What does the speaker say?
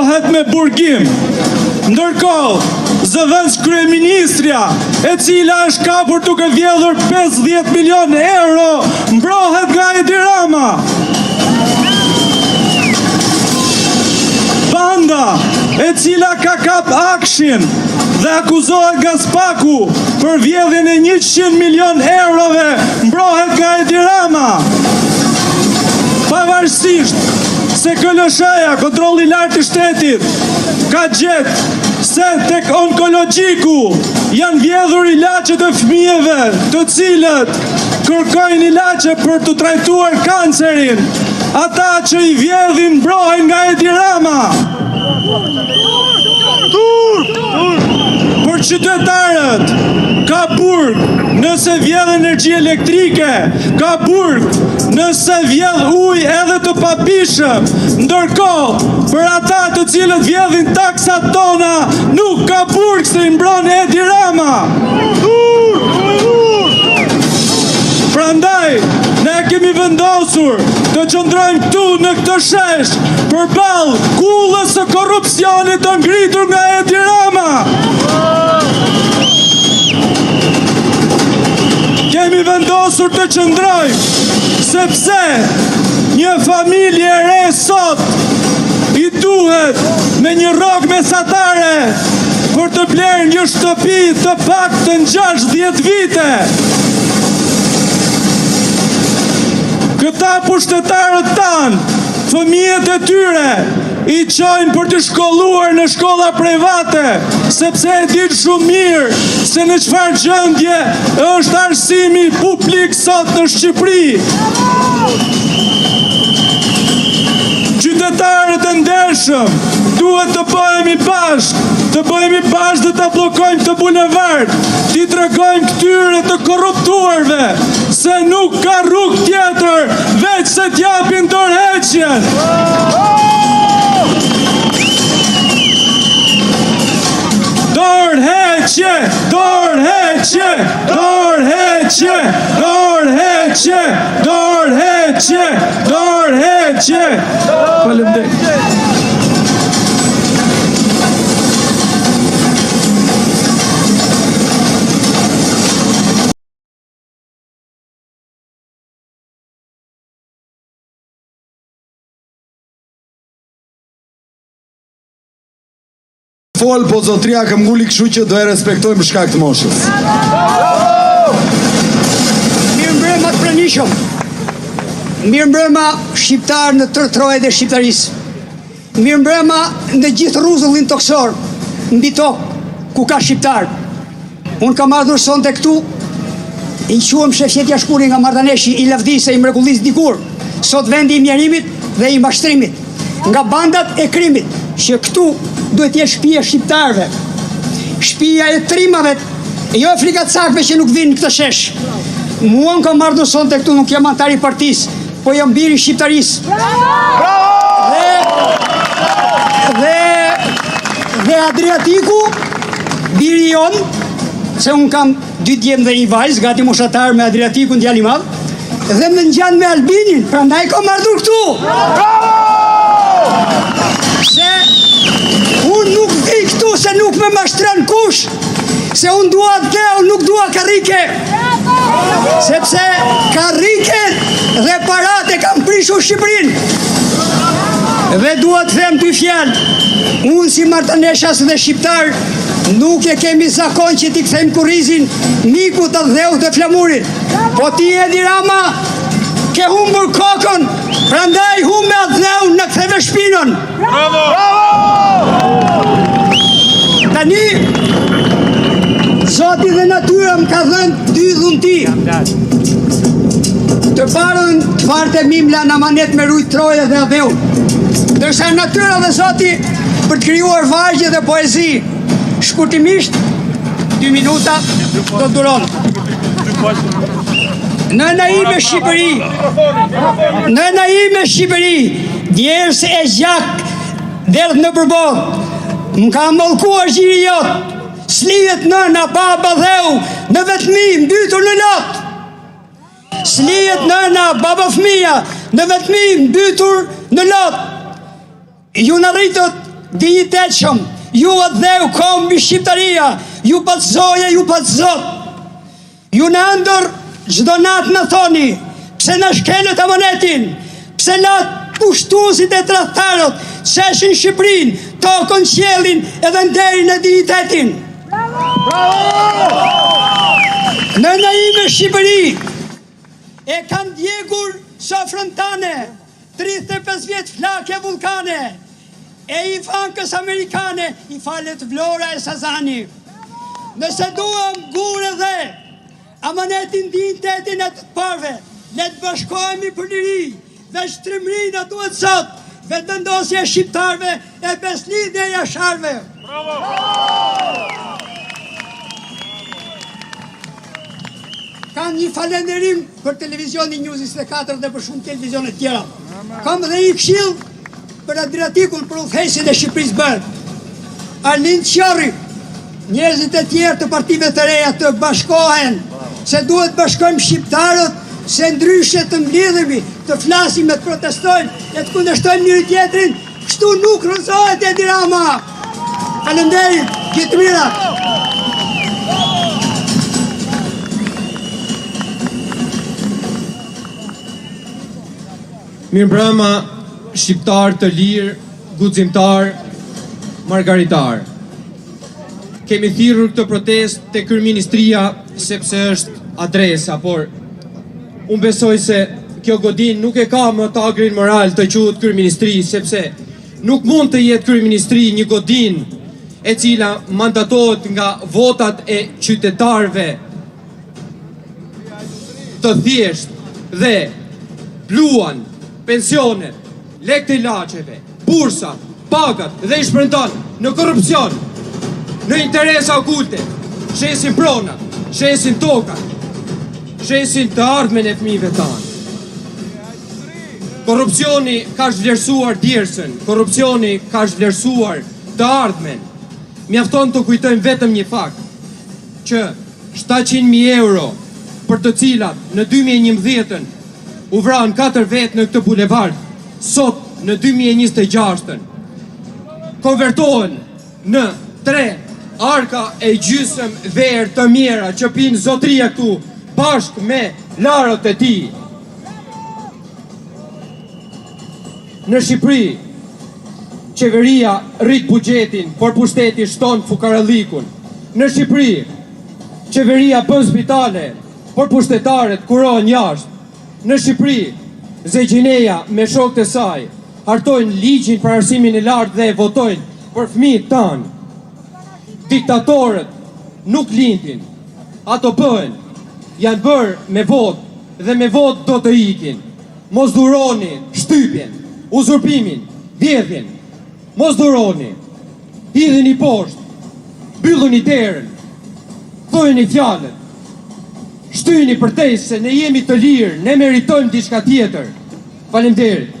dënohet me burgim. Ndërkohë, zëvendëskryeministrja, e cila është kapur duke vjedhur 50 milion euro, mbrohet nga Edi Rama. Banda, e cila ka kap AKSHI-n dhe akuzohet nga SPAK-u për vjedhjen e 100 milion eurove, mbrohet nga Edi Rama. Pavarësisht se KLSH-ja, Kontrolli i Lartë i Shtetit, ka gjetë se tek Onkologjiku janë vjedhur ilaçet e fëmijëve, të cilët kërkojnë ilaçe për të trajtuar kancerin. Ata që i vjedhin mbrohen nga Edi Rama. Për qytetarët ka burg nëse vjedh energji elektrike, ka burg nëse vjedh ujë edhe të papijshëm. Ndërkohë, për ata të cilët vjedhin taksat tona, nuk ka burg se i mbron Edi Rama. Prandaj, ne kemi vendosur të qëndrojmë këtu në këtë shesh përballë kullës së korrupsionit të ngritur nga Edi Rama. Kemi vendosur të qëndrojmë sepse një familje e re sot i duhet me një rrogë mesatare për të blerë një shtëpi të paktën 60 vite. Këta pushtetarët tanë, fëmijët e tyre, i çojnë për të shkolluar në shkolla private, sepse e dinë shumë mirë se në çfarë gjendje është arsimi publik sot në Shqipëri. Qytetarët e ndershëm, duhet të bëhemi bashkë, të bëhemi bashkë dhe ta bllokojmë këtë bulevard, t'i tregojmë këtyre të korruptuarve se nuk ka rrugë tjetër veçse t'japin dorëheqjen. Dorëheqje, dorëheqje, dorëheqje, dorëheqje, dorëheqje, dorëheqje. Faleminderit. Fol, po zotria këmbënguli kështu që do e respektojmë për shkak të moshës. Mirëmbrëma të pranishëm. Mirëmbrëma shqiptarë në tërë trojet e shqiptarisë. Mirëmbrëma në gjithë rruzullin tokësor, mbi tokë, ku ka shqiptarë. Unë kam ardhur sonte këtu, i quhem Shefqet Jashkuri nga Martaneshi i lavdisë e i mrekullisë dikur, sot vendi i mjerimit dhe i mashtrimit, nga bandat e krimit, që këtu duhet të jetë shtëpia e shqiptarëve, shtëpia e trimave, e jo e frikacakëve që nuk vijnë në këtë shesh. Mua unë kam ardhur sonte këtu, nuk jam anëtar i partisë, po jam bir i shqiptarisë. Dhe, dhe, dhe Adriatiku, biri jonë, se unë kam dy djem dhe një vajzë, gati moshatar me Adriatikun, djali i madh, dhe më ngjan me Albinin, prandaj kam ardhur këtu. Se unë nuk vij këtu se nuk më mashtron kush, se unë dua atdheun, nuk dua karrike. Sepse karriket dhe paratë e kanë prishur Shqipërinë. Dhe dua të them dy fjalë. Unë si martaneshas dhe shqiptar nuk e kemi zakon që t'i kthejmë kurrizin mikut atdheut dhe flamurit. Po ti Edi Rama ke humbur kokën, prandaj humbe atdheun na ktheve shpinën. Bravo! Tani Zoti dhe natyra më ka dhënë dy dhunti. Të parën të parët e mi më lanë amanet me rujt troje dhe atdheun. Ndërsa natyra dhe Zoti për të krijuar vargje dhe poezi. Shkurtimisht, dy minuta do duron. Nëna ime Shqipëri, nëna ime Shqipëri, Djersë e gjak derdh nëpër botë, më ka mallkuar gjiri jot, s'lihet nëna, baba dheu, në vetmi, mbytur në lot. S'lihet nëna, baba fëmija, në vetmi, mbytur në lot. Ju na rritët. Dinjitetshëm, ju atdheu, kombi, shqiptaria, ju pat zojë, ju pat zot. Ju në ëndërr çdo natë na thoni, pse na shkelët amanetin, pse latë pushtuesit e tradhtarët, sheshin Shqipërinë, tokën, qiellin edhe nderin e dinjitetin. Bravo! Nëna ime Shqipëri e kam djegur sofrën tane, 35 vjet flakë e vullkane, E Ivankës amerikane i falet Vlora e Sazani. Nëse duam gurë dhe amanetin dinjitetin e të parëve, le të bashkohemi për liri, veç trimëri na duhet sot, vetëvendosje e shqiptarëve e besëlidhje e Jasharëve. Kam një falenderim për televizionin News 24 dhe për shumë televizione të tjera. Kam dhe një këshillë për Adriatikun, për udhëheqësin e Shqipërisë Bëhet. Arlind Qorri, njerëzit e tjerë të partive të reja të bashkohen, se duhet bashkojmë shqiptarët, se ndryshe të mblidhemi, të flasim e të protestojmë, e të kundërshtojmë njëri-tjetrin, kështu nuk rrëzohet Edi Rama. Faleminderit, gjithë të mirat. Mirëmbrëma, shqiptarë të lirë, guximtarë, margaritarë. Kemi thirrur këtë protestë te kryeministria sepse është adresa, por unë besoj se kjo godinë nuk e ka më tagrin moral të quhet kryeministri, sepse nuk mund të jetë kryeministri një godinë e cila mandatohet nga votat e qytetarëve të thjeshtë dhe bluan pensionet, lekët e ilaçeve, bursat, pagat dhe i shpërndan në korrupsion, në interesa okulte, shesin pronat, shesin tokat, shesin të ardhmen e fëmijëve tanë. Korrupsioni ka zhvlerësuar djersën, korrupsioni ka zhvlerësuar të ardhmen. Mjafton të kujtojmë vetëm një fakt, që 700.000 euro për të cilat në 2011-ën u vranë 4 vetë në këtë bulevard, sot në 2026-ën konvertohen në 3 arka e gjysëm verë të mjera që pinë zotria këtu bashkë me larët e tij. Në Shqipëri, qeveria rrit buxhetin, por pushteti shton fukarallikun. Në Shqipëri, qeveria bën spitale, por pushtetarët kurohen jashtë. Në Shqipëri, Zegjineja me shokët e saj hartojnë ligjin për arsimin e lartë dhe e votojnë për fëmijët tanë. Diktatorët nuk lindin, ato bëhen, janë bërë me votë dhe me votë do të ikin. Mos duroni shtypjen, uzurpimin, vjedhjen. Mos duroni. Hidhini poshtë. Mbylluni derën. Thojuni fjalët. Shtyni përtej se ne jemi të lirë, ne meritojmë diçka tjetër. Faleminderit.